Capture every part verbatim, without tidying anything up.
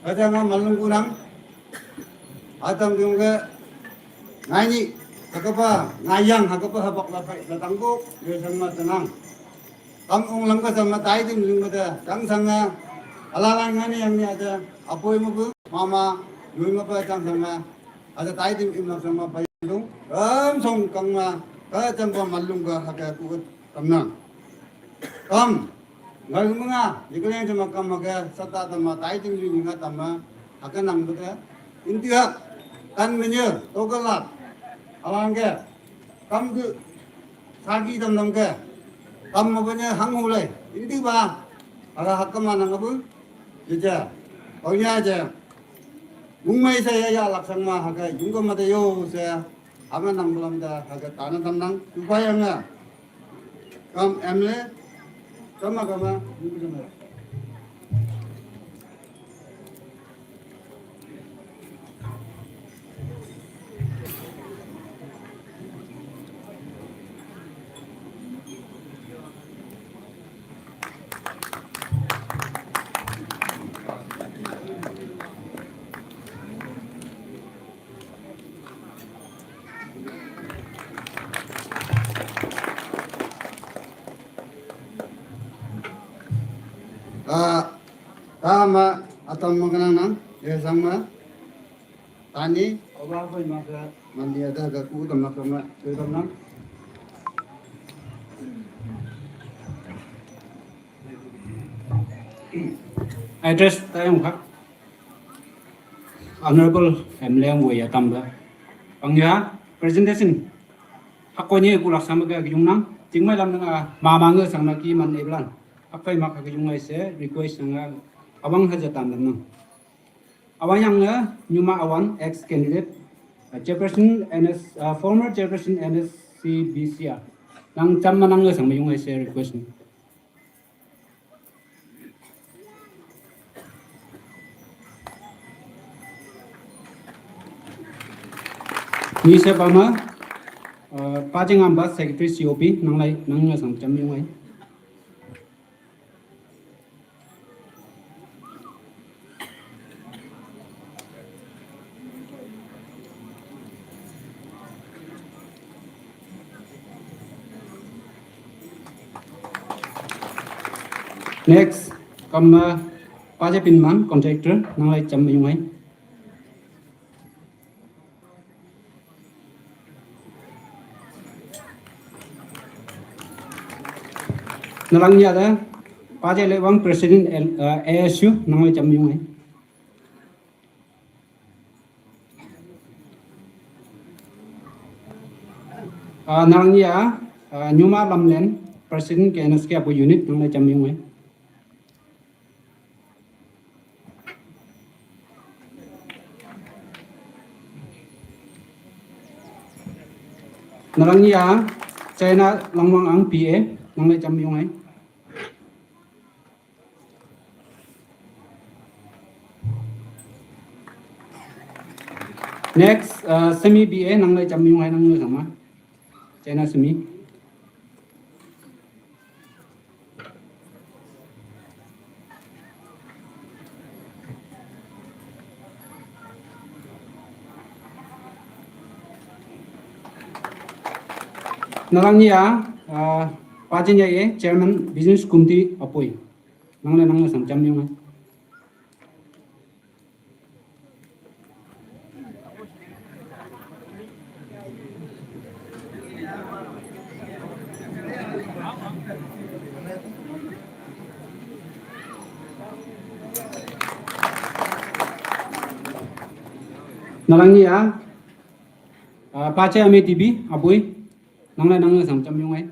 Kachang a malung kunang. Atam yung ke ngaini, hakapa ngayang, hakapa habak lakai latangko, yesang ma tenang. Kam ong lam ka sama tai tim ling mata, kang sanga, alala ngani yang ni ada, apoi mo bu, mama, lui ma pa kang sanga, ada tai tim im lam sama pa yung, kam song kang ma, ka chang pa malung ka haka kuat, kam nang. Kam, ngal menga, ni kalian sama kam haka, sata tama, tai tim ling nga tama, haka nang bata, inti hak, kan menye, tokalak, alang ke, kam ke, sagi tam nang ke, kam ma banya hang hulai, inti ba, ala haka ma nang abu, jeja, oh ya je, mung mai saya ya laksang ma haka, yung ka mata yo saya, ama nang belam da haka tanah tam nang, supaya nga, kam emle, kama kama, yung ka jama. Ah, tama atam makanang nang, ya sang ma. Tani, oba apa yang maka mandi ada gaku tam nak sama, tu tam nang. Address tayong hak. Honorable M L A ang waya tamba. Pangya presentation. Hakonye kulak sama ka yung nang. Tingmai lam nang a mamang sang na ki man eblan. Akai mak ka yung ngai se request nang a awang haja tam nang. Awang yang a nyuma awan ex candidate. Uh, chairperson N S, uh, former chairperson N S C B C R. Nang cham manang a sang mayung ngai se request nang. Ni se pama, uh, pajeng amba secretary C O P, nang lai, nang nga sang cham yung ai. Next, kama paja pinman contractor nang lai cham yung ai. Nalang ya da paja le wang president L, uh, A S U nang lai cham yung ai. Ah, nang ya, ah, Nyuma Lamlen, President K N S K apo unit, nang lai cham yung ai. Nalang ya, China Langwang ang P A, nang lai cham yung ai. Next, uh, Semi B A nang lai cham yung ai nang ngu sama. China Semi. Nalang ya, uh, Pajin ya ye, Chairman Business Committee apoi. Nang le nang le sam cham yung ai. Nalang ni ya, ah, pache ame T V, abui, nang le nang le sam cham yung ai.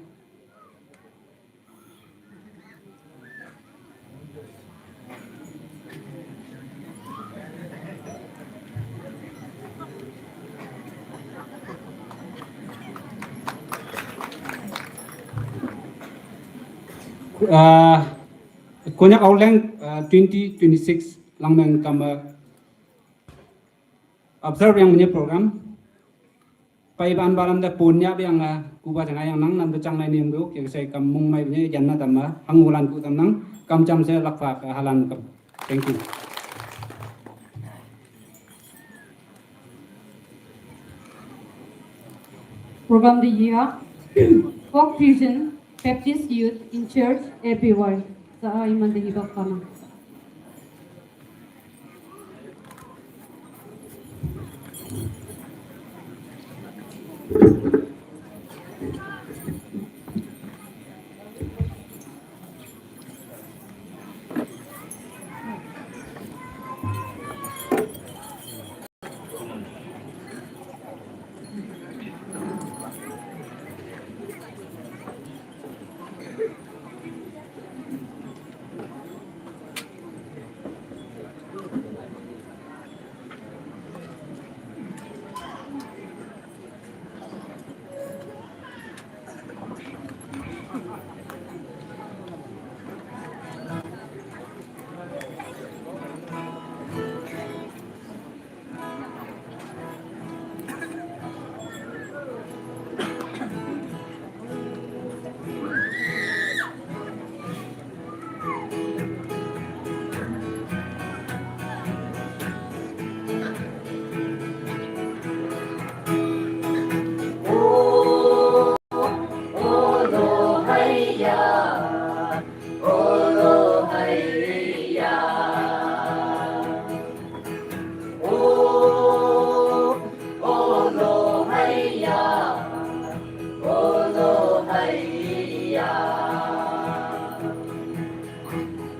Ah, Konyak Auleng, ah, twenty twenty-six langmeng kama observe yang punya program. Pai ban balam da punya biang, ah, kuba janga yang nang nam da chang nai nem do, kaya sai kam mung mai punya janna tam ma, hang ulan ku tam nang, kam cham se lakfa ka halan kam. Thank you. Program de yia, Folk Fusion, Baptist Youth in Church, A P Y. Sa a iman de hibak kama.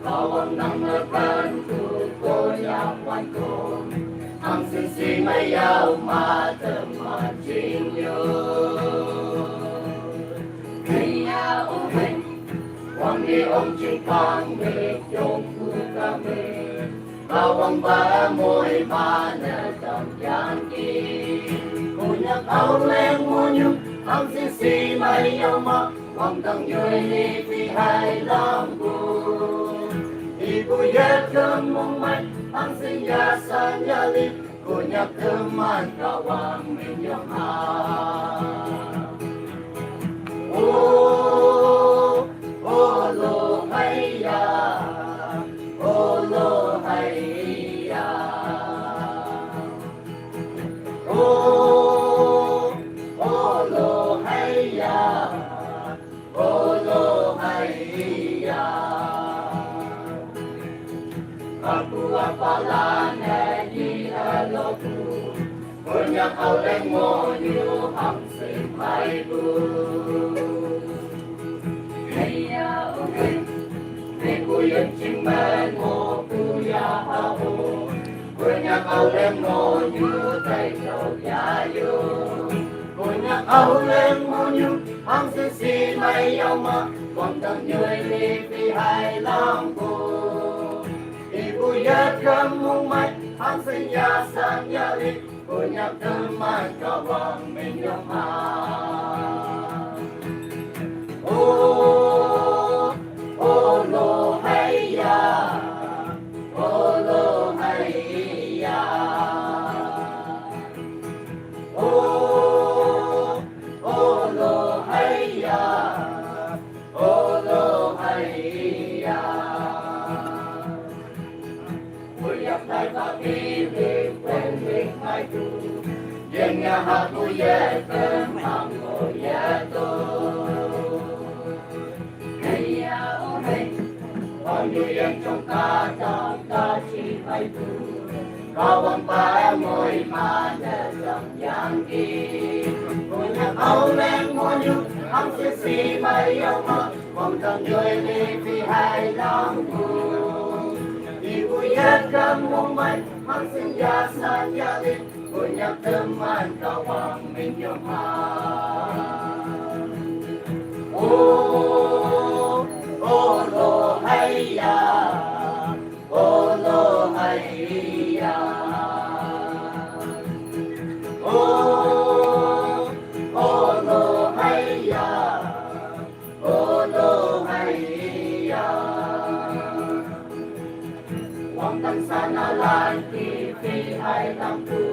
Kawang nang lekan ku ko ya wan ko, ang sisi mayaw ma te ma jing yo. Kaya uwing, wang ni ong jing pang me yong ku ka me. Kawang ba moy ma na tam yang ki. Kunyak aw leng mo nyum, ang sisi mayaw ma. Wang tang yoi ni pi hai lam bu. Ibu yet kem mung mai, ang sing ya san ya li, kunyak kem man ka wang min yong ha. Oh, oh lo hai ya, oh lo hai ya. Oh, oh lo hai ya. Olo haya. Aku apalan di aloku. Punya kaleng mo yu ang simpai ku. Haya uwing. Ni ku yen ching men mo ku ya ha o. Punya kaleng mo yu tai kau ya yu. Punya kaleng mo yu. Ang sisi mai yau ma, wang tang yoi li pi hai lam ko. Ibu yet kam mung mai, ang sin ya san ya li, punya teman ka wang min yau ma. Oh, oh lo hai ya, oh lo hai ya. Oh, oh lo hai ya, oh lo hai ya. Kuyak tai pa pi ri kwen ri mai tu. Yen ya ha ku ye ken ang ko ye to. Hey ya oh hey. Ong yu yen chong ka tong ka chi pai tu. Ka wang pa e moi ma ne tong yang ki. Punya kau leng mo yu, ang si si mai yau ma, wang tang yoi li pi hai lam ku. Ibu yet kam mung mai, ang sin ya san ya li, punya teman ka wang min yau ma. Oh, oh lo hai ya. Olo hai ya. Oh, olo hai ya. Olo hai ya. Wang tang sana lan ki pi hai lam tu.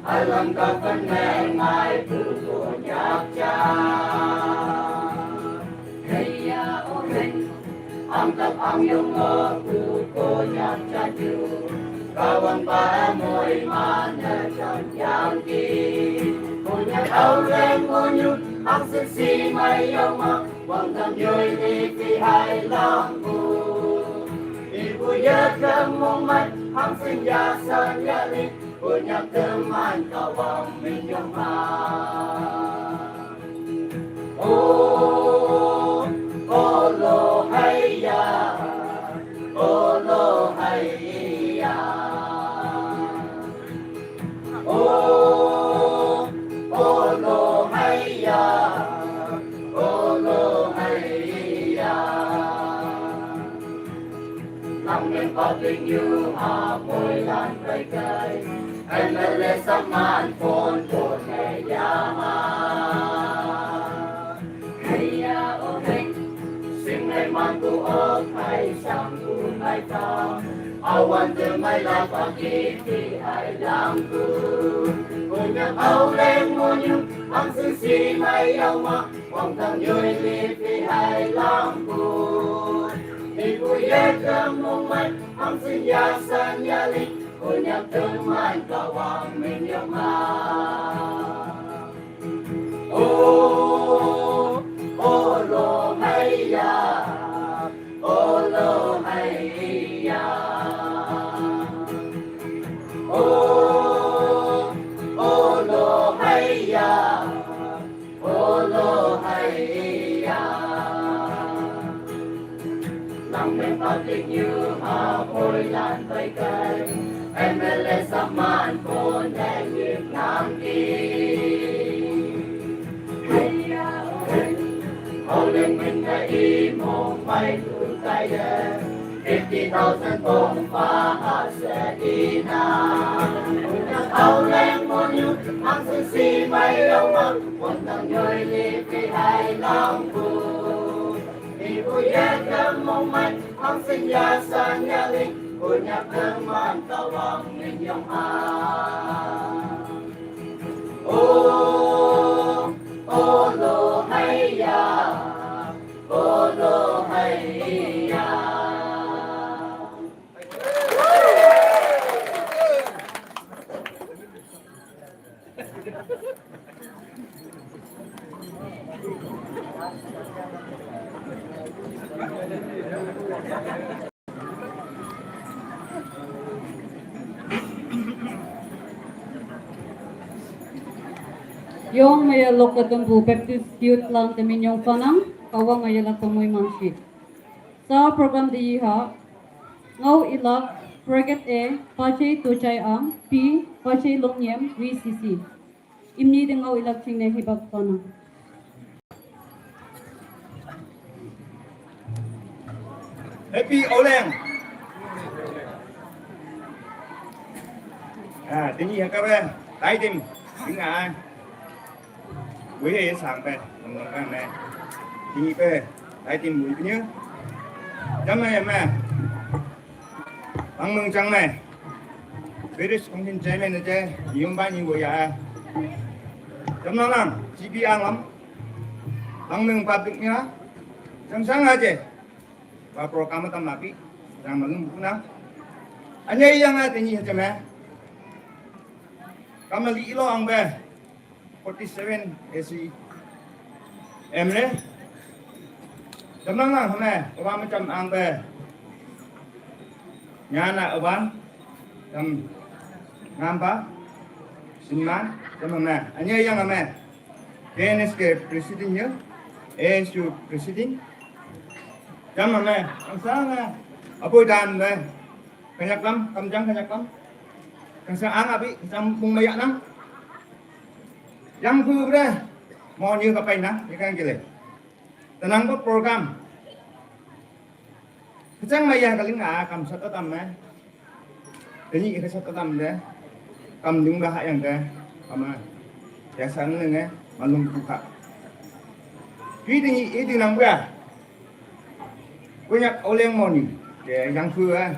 Alam ka pan ngai ngai tu tu nyak cha. Hey ya oh hey. Ang tap ang yong mo ku ko nyak cha ju. Ka wang ba moi ma na chan yang ki. Ko Au leng mo nyu, ang sen si mai yong ma, wang dang yoi ni fi hai lang bu. Ibu ya kam mong mai, ang sen ya san ya li, bu nyak teman ka wang min yong ma. Oh, oh lo hai ya, oh lo hai ya. Oh, oh lo hai ya, oh lo hai ya. Lang men pa ping yu ha poi lan pai kai, M L A sa man pon pon hai ya ma. Haya o heng, sing lai man tu o kai sang tu mai ta. Awan tu mai la pa ki ti ai lang tu. Punya au leng mo nyu, ang sen si mai yau ma, wang tang yoi li ti ai lang tu. Ni bu ye kam mo mai, ang sen ya san ya li, punya teman ka wang min yau ma. Oh, oh lo hai ya, oh lo hai ya. Oh, oh lo hai ya, oh lo hai ya. Lang men pa ping yu ha poi lan pai kai, M L A sa man pon dai yip nang ki. Hau leng min ka i mong mai tu kai de, fifty thousand pong pa ha se i na. Hau leng mo nyu, ang sen si mai yau ma, wang tang yoi li fi hai lang bu. Ibu ya kam mong mai, ang sen ya san ya li, punya teman ka wang min yong ha. Oh, oh lo hai ya, oh lo hai ya. Yong maya lok katumpu Baptist Youth Lan temin yong fanang, kawang aya la kamui mangshi. Sa program di ha, ngau ilak, Brigade A, Pachei Tuchai Ang, P, Pachei Longnyem, V C C. Imni ding ngau ilak ching ne hibak tona. Happy Oleng. Ah, tini ya kabe, tai tim, ing ah. Wei ye sang pe, nong nong kan ne. Tini pe, tai tim wei punya. Jam ne ya me. Ang meng chang ne. British kong tin chai me ne chai, yum ba ni wei ya. Jam nong nang, G P ang lam. Ang meng public nya. Chang sang aje. Ba program tam mapi, yang malum kuna. Anya yang a tini haja me. Kamali ilo ang be. Forty seven A C M le. Tamnang nang hame, oba macam ang be. Nyana oba. Tam ngamba. Sinman, tam hame. Anya yang hame. K N S K President nyo, A S U President. Jam ame, ang sang a, apoy dan me. Kanyak lam, kamjang kanyak lam. Kang sang ang abi, sang mung maya nang. Yang pu bre, mo nyo kapai nang, ikan kile. Tanang ko program. Kachang maya kaling a, kam sat atam me. Tini ka sat tam de. Kam ding ba ha yang de. Kama. Ya sang ne nge. Malum tu kha. Ki tini i ding nang ba. Kunyak oleng moni. Ke yang pu a.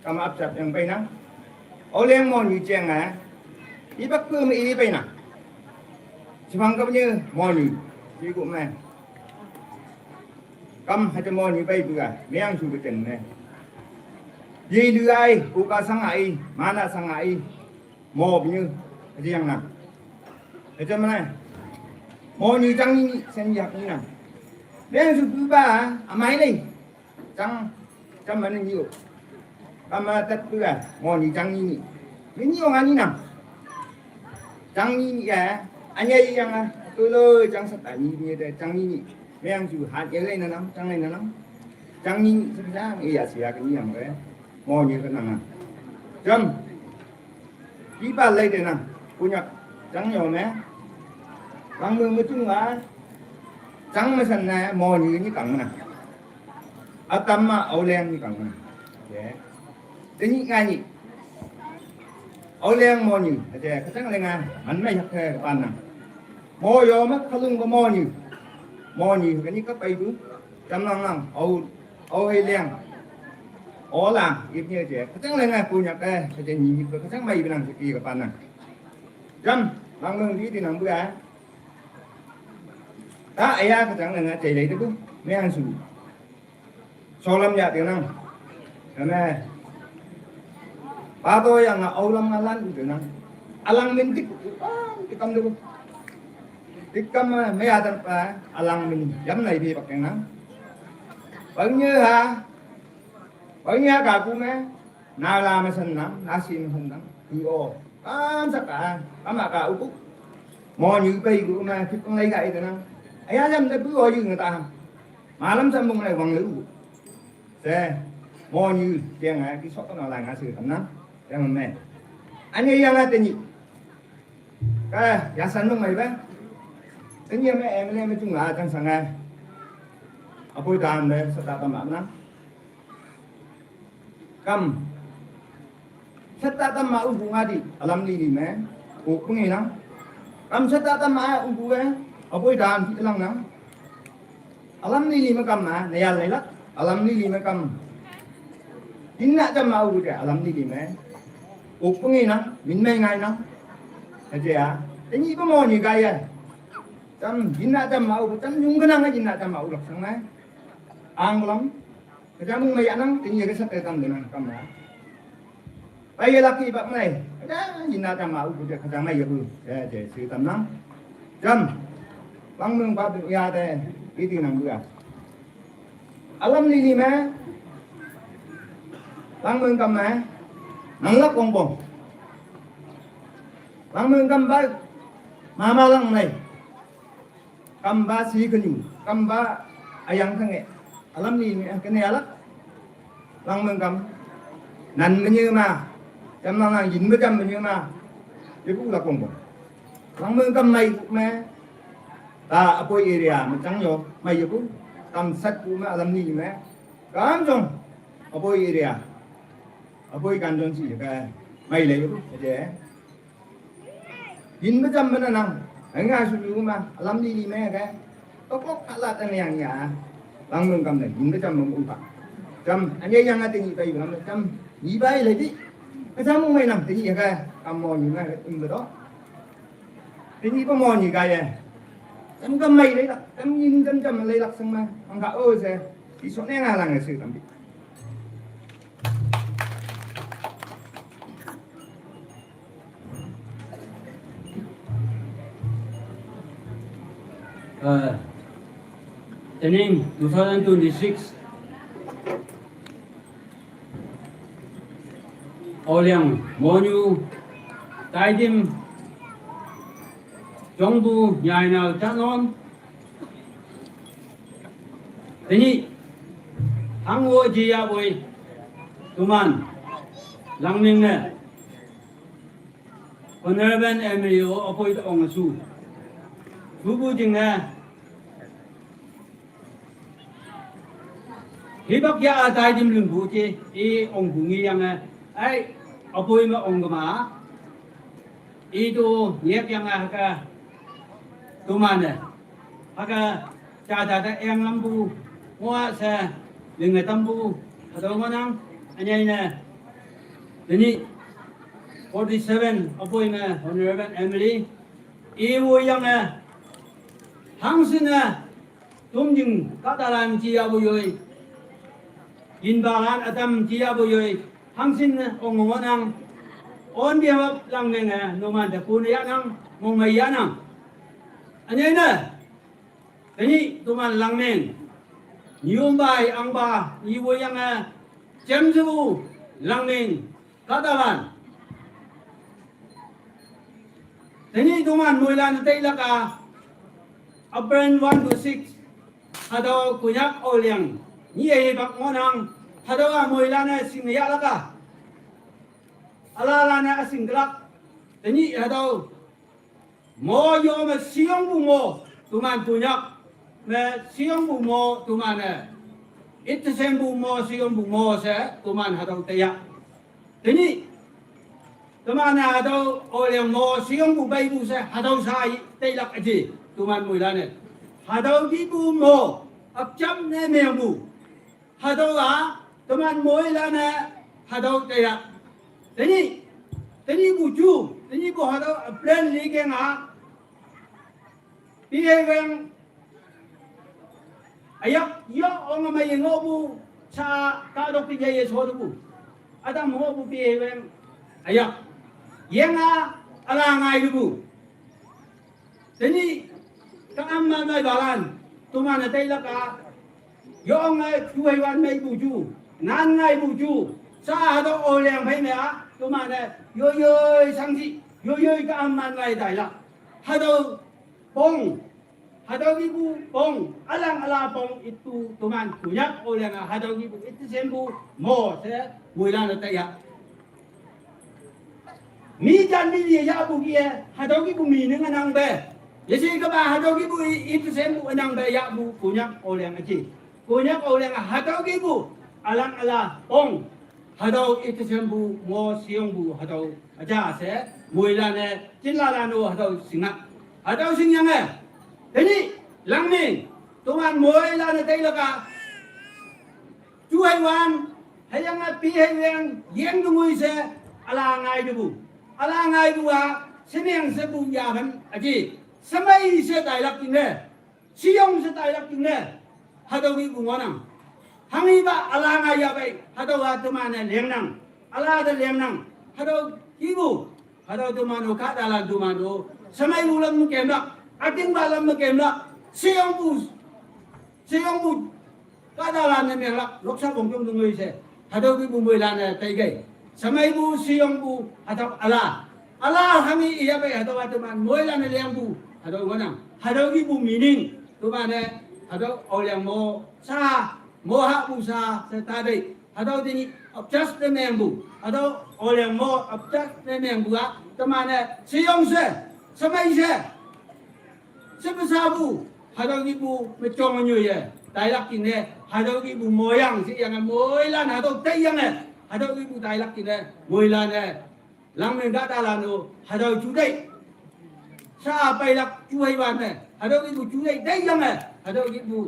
Kama ap sat yang pai nang. Oleng moni cheng a. I bak pu me i pai nang. Chimang ka ni moni. Ki ku me. Kam hata mo ni bai bua, meang su beten ne. Ye lu ai, ku ka sang ai, mana sang ai, mo bnyu, hata yang na. Hütam mana? Mo nyi chang nyi nyi sen yak nyi nang. Beng su bu ba amai lei. Chang chang mana nyi o. Kama tat bu ba mo nyi chang nyi nyi. Nyi nyi o nga nyi nang. Chang nyi nyi ya. Anya yi yang a. Tu lo chang sat a nyi nyi de chang nyi nyi. Beng su hat ya lei na nang chang lei na nang. Chang nyi nyi sa sa ya sia ka nyi yang de. Mo nyi ka nang a. Cham. Ki ba lei de nang, kunyak, chang yo me. Kang mung mu chung wa, chang ma san na, mo nyi ni kang na. Atam ma, au leng ni kang na. Ye. Te ni nga ni. Au leng mo nyi, te ka chang leng a, man mai yak te ka pan na. Mo yo ma, ka lung ba mo nyi. Mo nyi, ka ni ka pai du. Cham lang lang, au, au hei leng. Au lang, ip ni je. Ka chang leng a, kunyak te, ka chang nyi, ka chang mai binang, ki ka pan na. Jam, lang mung di di nang bua. Ta aya ka chang nang a chai lai tu, me an su. Solam ya ti nang. Ame. Pa to ya nga aulam nga lan ti nang. Alang min tik, ah, tikam tu. Tikam, ah, me ya tan pa, alang min yam nai bi pak nang. Bang nya ha. Bang nya ka ku me. Na la ma san nang, na si ma san nang. Ku o. Kam sa ka, kam a ka u ku. Mo nyi pai ku ma kit pang lai ka i ta nang. Aya jam da bu o yu nga ta. Ma lam sam bung lai wang lu. Se, mo nyi tiang a ki sok ka na lai nga se kam nang. Yang me. Ani yang a te nyi. Ka, ya san nung mai ba. Te nyi me em le me chung a chang sang a. Apoi dan me sa ta ta ma nang. Kam. Sat ta tam ma u bu nga di, alam li li me. U pung i nang. Kam sat ta tam ma u bu e. Apoi dan ti lang nang. Alam li li me kam ma, na ya lai lak. Alam li li me kam. Din na tam ma u bu de, alam li li me. U pung i nang, min mai ngai nang. Ka je a. Te nyi pa mo nyi ga ya. Tam, din na tam ma u bu, tam yung ka nang, din na tam ma u lak sang ngai. Ang lam. Ka jang mung mai ya nang, te nyi ka sat te tam de nang, kam ma. Pai ya lak ki bak mai. Ka jang yin na tam ma u bu ja ka jang mai ya bu. Ya, je, si tam nang. Jam. Lang mung ba bu ya te, i ti nang bu ya. Alam li li me. Lang mung kam me. Nang lak kong bong. Lang mung kam ba. Ma ma lang mai. Kam ba si ka nyu, kam ba ayang ka nge. Alam ni me ka ne alak. Lang mung kam. Nan me nyu ma. Jam lang lang yin me jam me nyu ma. Ye ku la kong bong. Lang mung kam mai ku me. Ta apoi area me chang yo. Mai ye ku. Kam sat ku me alam ni me. Kam jong. Apoi area. Apoi kan jong si ka. Mai le ye ku. Aje. Yin ba jam ba na nang. Ai nga su lu ma. Alam li li me ka. Tok lok ka la ta ne yang ya. Lang mung kam ne. Yin ba jam ba mu pa. Jam. Anye yang ate ni pai ba jam. Ni bai le di. Ka jam mu mai nang. Te ni ka. Kam mo ni ma. Im ba do. Te ni ba mo ni ka ya. Jam kam mai le lak. Jam yin jam jam le lak sang ma. Ang ka o se. Di so ne nga lang se kam bi. Uh, training two thousand twenty-six. Oliang Monyu Taidim Jongbu Nyainal Chanon. Tini Hango Jia Boy Tuman Langming ne. Honorable M L A o appoint ong su. Subu jing ne. Hibak ya atai jim lun bu chi i ong bu ngi yang ne. Ai appoint ma ong ma. I tu nyek yang ne haka Tuman ne. Haka cha cha ta eng lam bu. Ngwa sa ling ne tam bu. Haka ma nang anyai ne. Tini forty-seven appoint ma Honorable M L A. I wo yang ne. Hang sin ne. Tum jing ka ta lan chi ya bu yoi. Yin ba lan atam chi ya bu yoi. Hang sin ne ong ngo nang. On dia wap lang ne ne no man ta pu ne ya nang. Ngong mai ya nang. Anyai ne, tenyih toman Langmeng, nyiumba i angba, nyiwo yange, jemjebu Langmeng, kahtalan. Tenyih toman moilan teilak a, April one to six, hatüo Konyak Aoliang, nyi e bak ngohnang, hatüo a moilan-e shinge yahlak a. Alalan-e üsing kelak, tenyih hatüo mo yo me shiyongpu mo, toman Konyak me shiyongpu mo, toman-e, ittesempu mo, shiyongpu mo she, toman hatüo teiya. Tenyih, teman-e hatüo Aoliang mo shiyongpu peipu she, hatüo sha i teilak üji, toman moilan-e. Hatüo kihpu mo, apjam ne mengpu. Hatüo a, teman moilan-e, hatüo teiya. Tenyih, tenyihpu ju, tenyihpu hatüo plan likeng a, Piheweng, üyak, yo, ong me ye ngohpu, sha, kahtok te ye ye shotepu. Ütam ngohpu Piheweng, üyak. Yeng a, üla ngai tepu. Tenyih, ka-am man meipalan, toman-e teilak a, yonge, juheiwan meipu ju, nan ngaipu ju, sha hatüo Aoliang phei me a, toman-e, yoiyoi shangshi, yoiyoi ka-am man lai tailak. Hatüo pong, hatüo kihpu pong, ülang üla pong itu toman Konyak Aoliang a, hatüo kihpu ittesempu mo she, moilan-e teiya. Mi jan mi ye yahpu kih-e, hatüo kihpu mi ning ünangpe. Yeshe kema hatüo kihpu i, ittesempu ünangpe yahpu Konyak Aoliang üji. Konyak Aoliang a hatüo kihpu, ülang üla pong. Hatüo ittesempu mo shiyongpu hatüo üja she, moilan-e, jinlalan-o hatüo shinga. Hatüo shingyange, tenyih, Langmeng, toman moilan-e teilak a. Juheiwan, hüyange Piheweng, yeng tengoi she, üla ngai tepu. Üla ngaipu a, shemeng shepu yaphan üji. Shemei she tailak jingne. Shiyong she tailak jingne. Hatüo kihpu ngohnang. Hanghipa üla ngai yahpei, hatüowa teman-e lengnang. Üla te lengnang. Hatüo kihpu, hatüo teman-o kahtalan teman-o, shemeipu lam me kemlak, ütingpa lam me kemlak, sheyongpu, sheyongpu, kahtalan-e menglak, noksa pongjong tengoi she, hatüo kihpu moilan-e taikei. Shemeipu, sheyongpu, hatüo üla. Üla hanghi iyapei hatüowa teman moilan-e lengpu, hatüo ngohnang. Hatüo kihpu meaning, teman-e, hatüo Aoliang mo, sha, mo hahpu sha, she tatei. Hatüo tenyih, adjust ne mengpu. Hatüo Aoliang mo, adjust ne mengpu a, teman-e, sheyong she, shemei she. Shepe shapu, hatüo kihpu me jong nyoiye, tailak jingne, hatüo kihpu moyang sheyange moilan hatüo teiyange, hatüo kihpu tailak jingne, moilan-e, Langmeng kahtalan-o, hatüo jutei. Sha peilak juheiwan me, hatüo kihpu jutei teiyange, hatüo kihpu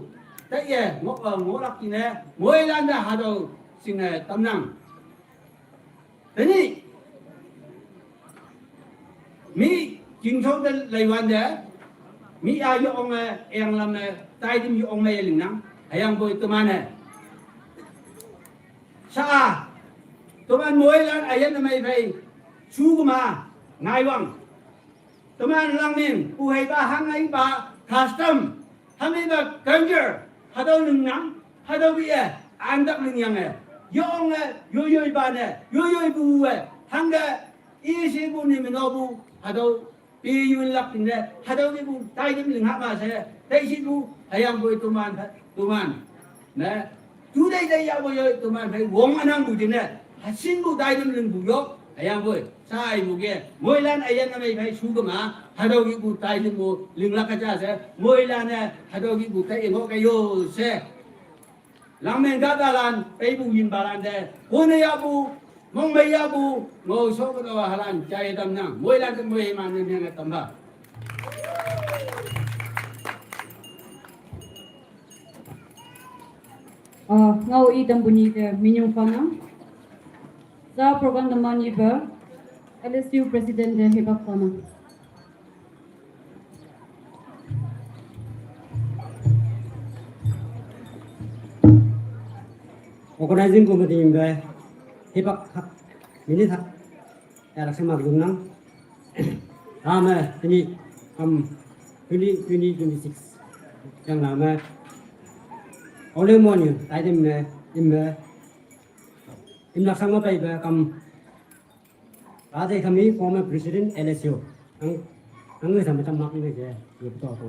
teiye, ngoh, eh, ngohlak jingne, moilan te hatüo shinge tamnang. Tenyih, mi jingshao te leiwante, mi a yonge, eyanglam me, taitim yonge ye lingnang, hüyangpoi teman-e. Sha-a, teman moilan üyin ümei phei, shukema, ngaiwang. Teman Langmeng, puheipa hanghipa, custom, hanghipa culture, hatüo lingnang, hatüo kih-e, antak lingyange. Yonge, yoiyoipa ne, yoiyoipu-e, hangke, ishepu ni menopu, hatüo, pe yunlak jingne, hatüo kihpu, taitim lingha ma she, teishipu, hüyangpoi teman, teman. Ne, jutei tei yahpoi yoi teman phei wong ünangpu jingne, hashinpu taitim lingpu yok, hüyangpoi, shaipu ke, moilan üyin ümei phei shukema, hatüo kihpu taitimpu linglak ka ja she, moilan-e, hatüo kihpu tei ngoh ke yo she. Langmeng kahtalan, peipu yinpalan te, kone yahpu, mongmei yahpu, ngao shoke taowa halan, jaiye tamnang, moilan te moiman ne menge tamba. Ah, ngao i tampu nyi te minyong phanang. Sa program teman ipa, L S U President te hipak phanang. Organizing Committee member, hipak hak, minute hak, ya, laksana gumnang. Ame, ini, am, twenty twenty twenty-six. Yang lama. Oleh moni, tadi me, imme, imlak sama pai be kam. Tadi kami former president L S U. Ang, ang sama macam mak ni je, ye betul tu.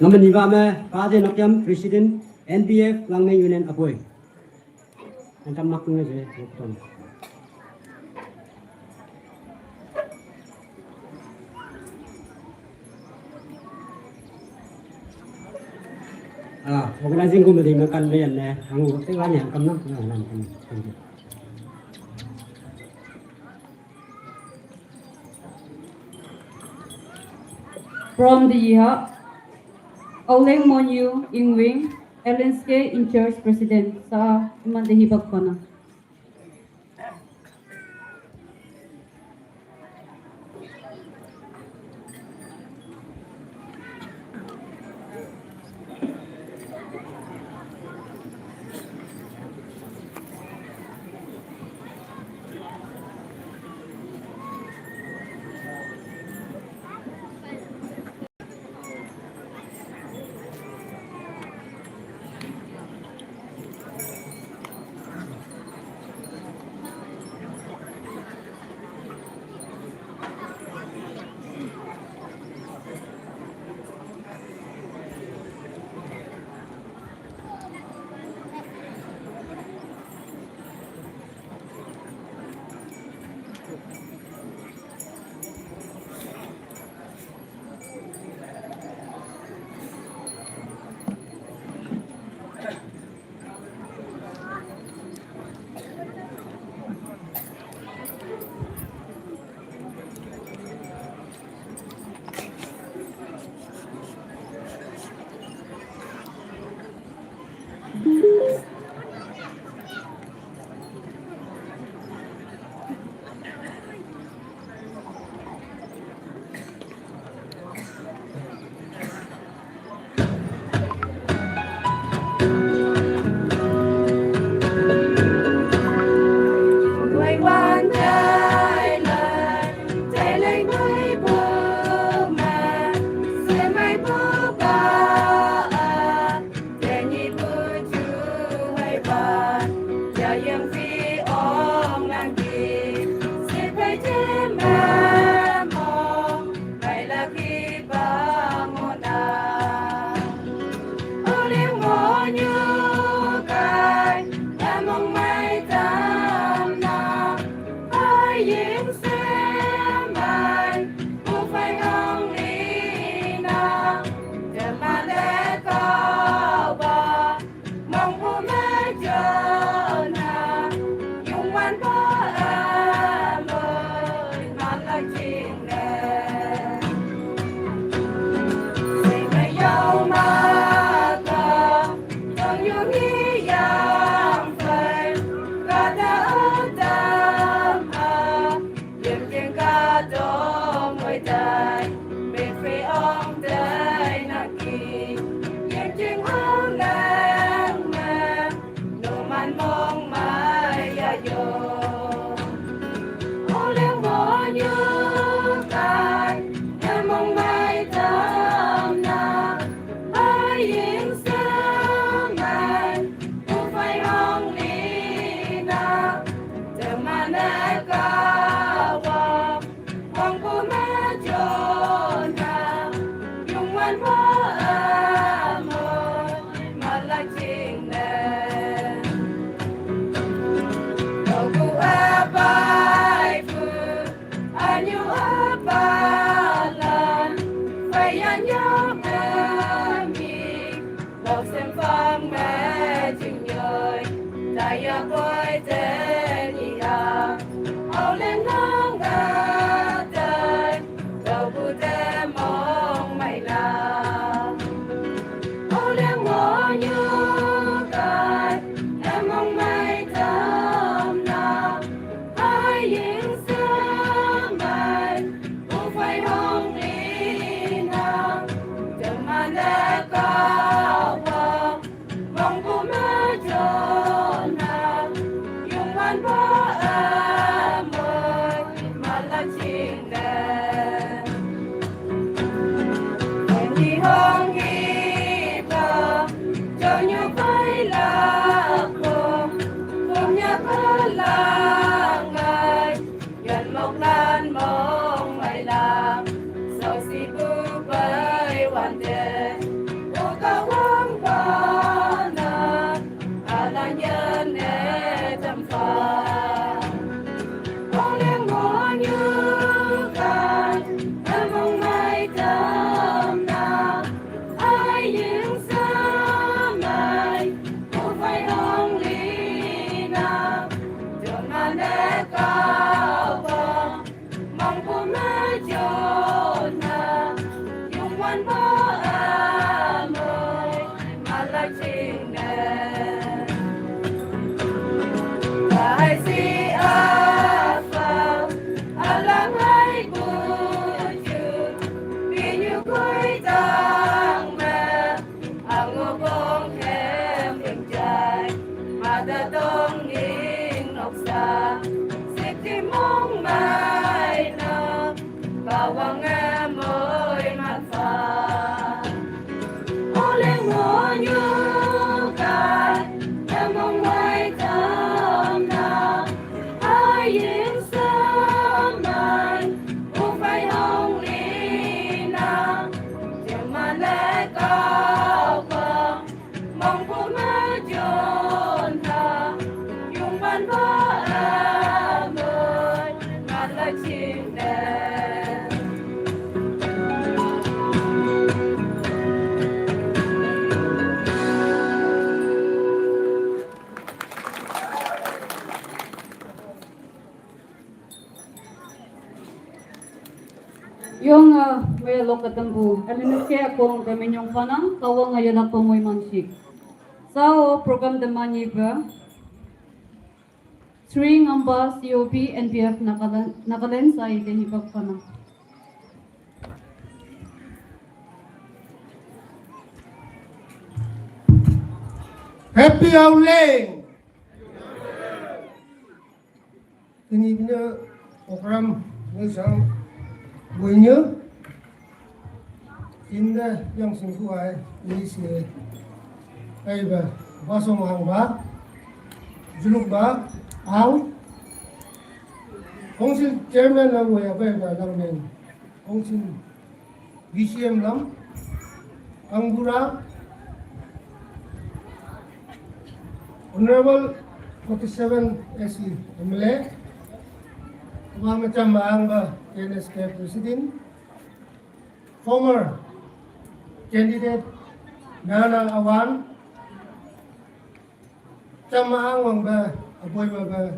Number ni ba me, Pade Nokiam, President, N B F, Langme Union, Apoi. Ang kamak nga je, doktor. Ah, organizing committee makan le ne, ang te wa ne, ang kam na, na, na, na. From the Iha, Auleng Monyu Ingwing, L N S K in charge president, sa iman de hibak kona. Tau si bu bai wan de, u ka wang ba na, a la nyan ne tam fa. Ong liang mo nyu kan, a mong mai tam na, ai ying sa mai, u fai ong li na, jom ma ne kau ba. Mong bu ma jona, yung wan bo a moi, ma la ching ne. Lai si a fa, a la ngai bu ju, bi nyu koi tang me. Ang bong kem kem jai, ma da dong ning nok sa, sik ti mong mai na, ba wang e moi man fa. O leng mo nyu kai, e mong mai tam na, ai yin sa mai, u fai hong li na, jam ma le kau kong. Mong bu ma jon ha, yung ban ba a moi, ma la ching ne. Yong, ah, maya lok katambu, M N S K akong kami nyong panang, kawang ayala kong moi manship. Sao program demani ba, Sri Ngamba C O P N P F Nagaland, Nagaland sa ite hipak panang. Happy Auleng! Ini punya program ni sang punya inda yang sungguh ai ini si ai ba ba song hang ba juluk ba au kongsil chairman la wei apa ba lang neng kongsil B C M lam, Anggura, Honorable forty-seven S C M L A, Mama Chambang ba K N S K President, former candidate Nana Awan, Chama ang wang ba, apoi ba ba.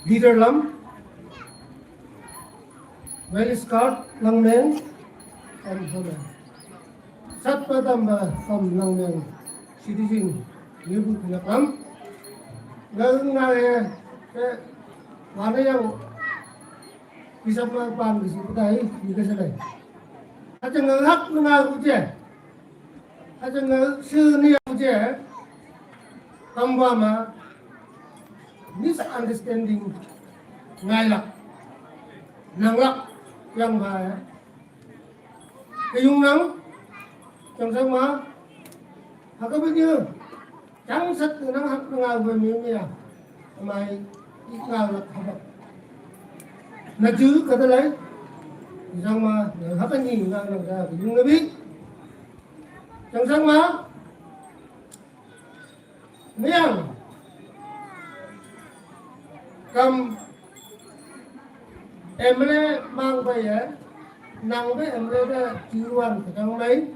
Leader lam. Well, Scott, lang meng. Tam hona. Sat pa tam ba, tam lang meng. Citizen. Ni bu kena kam. Ngal ngal ya. Eh, mana yang bisa pa pan bisa pa tai, ni ka sa lai. Aja ngal hak ngal ku je. Aja nga sini aja, kamba ma misunderstanding ngai lak, nang lak, yang ba, kayung nang, chang sang ma, haka ba nyu, chang sat nang hak nang ba mi mi ya, mai, ik nang lak haba. Na ju kata lai, chang ma, nang haka ni nang nang ka, kayung na bi, Chang sang ma. Niang. Kam M L A mang bai ya. Nang bai M L A da jiwan ka chang mai.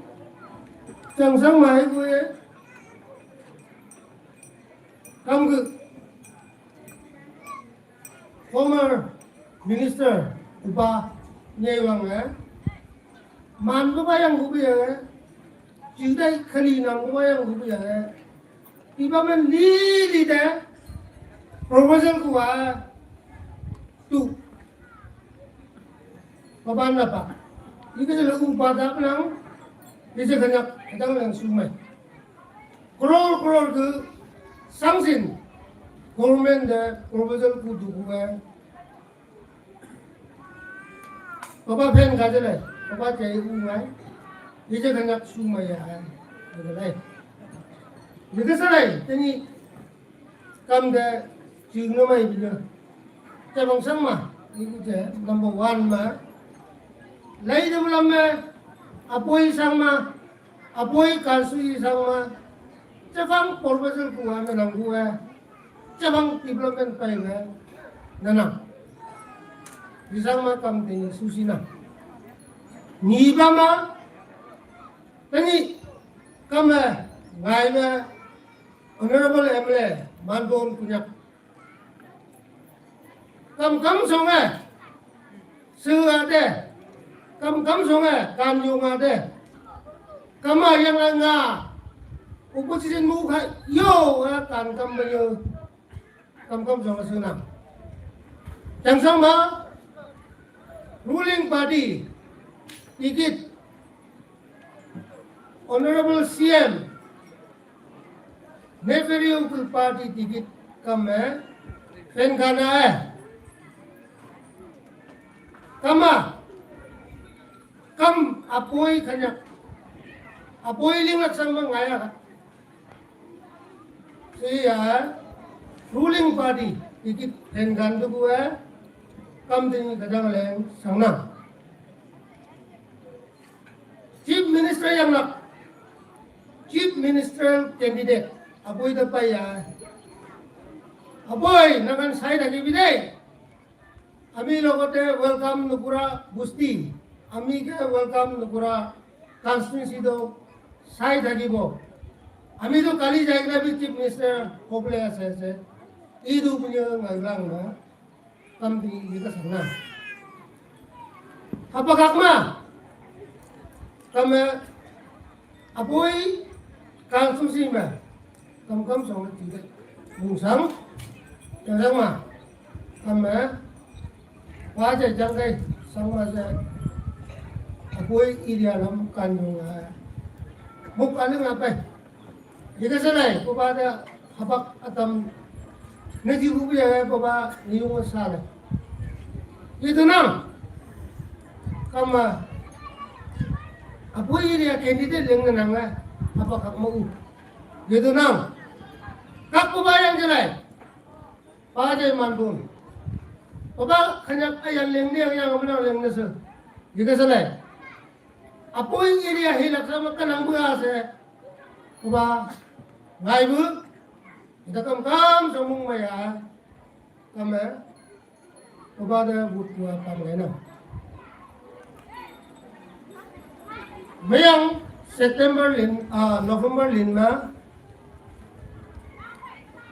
Chang sang mai ku ya. Kam ku. Former Minister upa nyai wang eh. Man ko bayang ko bayang eh. Jidai khali nang ko bayang ko bayang eh. Iba man li li de. Proposal ko wa tu. Papan apa? Ika jala upa dak nang. Ika jala kadang nang sumai. Crore crore ke sanction government de proposal ku du ku eh. Papa pen ka jale, papa ke u ngai. Ye je kanak su ma ya. Ye ka lai. Ye ka sa lai, tani kam de jing no mai bi. Te bang sang ma. Iku je number one ma. Lai de lam me, apoi sang ma, apoi kansu i sang ma, chabang proposal ku ame nang ku e, chabang development pai me, nanang. Isang ma kam te susi na. Ni ba ma, tani kam e, ngai me, Honorable M L A, Mandon Kunyak. Kam kam song e, su ade. Kam kam song e, kan yung ade. Kama yang nga, opposition mu kha, yo, kan kam ba yo. Kam kam song e su na. Chang sang ma, ruling party, ticket, Honorable C M, Nephew ku party ticket kam e, pen kana e. Kama, kam apoi kanya. Apoi ling lak sang ma ngaya. Siya, ruling party ticket pen kan tu ku e, kam ting kadang leng sang na. Chief Minister yang lak, Chief Minister candidate, apoi da pai ya. Apoi, nangan sai da ki bide. Ami logote welcome nukura busti. Ami ke welcome nukura constituency do sai da ki bo. Ami do kali jai kena bi Chief Minister kople ase ase. Idu punya ngaglang na. Kam di ika sana. Apa kakma? Kame apoi kang susi ma. Kam kam song ti de. Bungsang. Yang sang ma. Kame waje jang kai sang ma se. Apoi area lam kan yung. Muk aling apa? Jika selai, ko ba da habak atam na ji rubi ya ko ba ni yung sa la. Itu nang kama apoi area candidate leng nang la habak hak mau. Itu nang kak ko ba yang selai. Pa jai Mandon. Ko ba kanya ayan leng ni yang menang leng na sa. Jika selai. Apoi area hilak sama kanang bua se. Ko ba ngai bu. Ita kam kam samung maya. Kame. Ko ba da but tua kam ngai na. Mayang September lin, ah, November lin ma.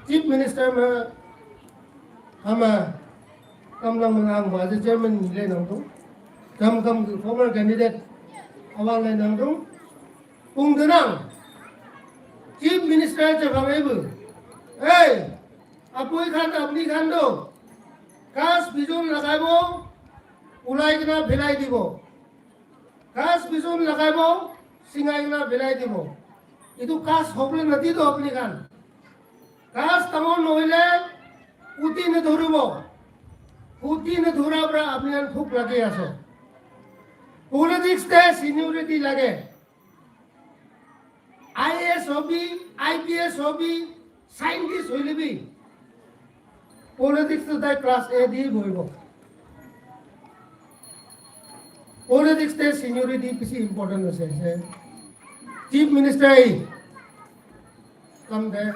Chief Minister ma. Hama. Kam lang mengang ma. Chairman ni le nang tu. Kam kam former candidate. Awang le nang tu. Kung denang, Chief Minister chabang ebu. Hey, apoi khan apni khan do. Kas bijun lagaibo, ulai kena bhilai dibo. Kas bijun lagaibo, singai kena bhilai dibo. Itu kas hokle nati do apni khan. Kas tamon nohile, uti ne dhoribo. Uti ne dhora pra apni khan thuk lagi ase. Politics te seniority lage. I A S hobi, I P S hobi, scientist hoile bi. Politics to tai class A di boibo. Politics te seniority bisi important ase. Chief Minister ai kam de.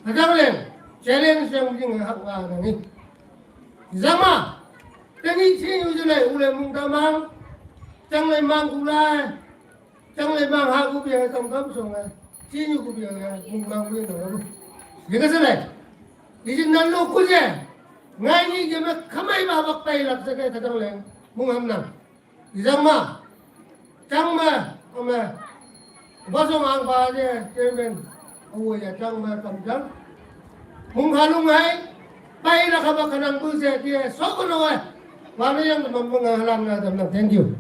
Hajang leng challenge yang jing hak wa nang ni. Zama, teni senior jule ule mung tamang, chang le mang kulai. Chang le mang ha ku bia kam kam song a. Chi nyu ku bia a. Mung mang wi no. Ye ka sa le. Yi jin nan lo ku je. Ngai ni je me khamai ba bak tai lak sa ke ka chang le. Mung ham nang. Yi jang ma. Chang ma. Ama. Ba song ang ba je. Chairman. Awo ya chang ma kam chang. Mung ha lung hai. Pai la ka ba ka nang bu je ti so ko no wa. Wa no yang ma mung ha lang na dam na. Thank you.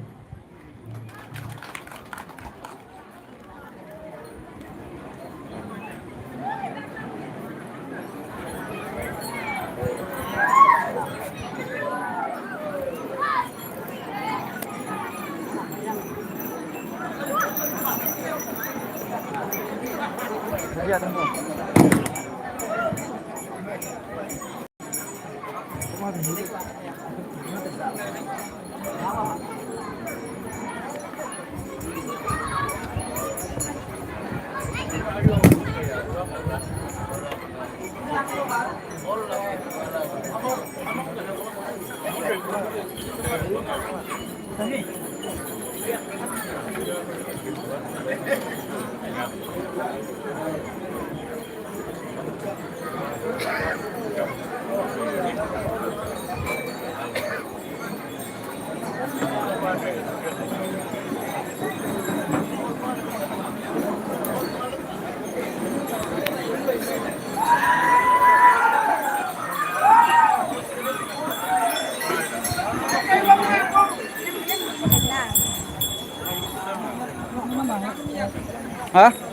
Ha?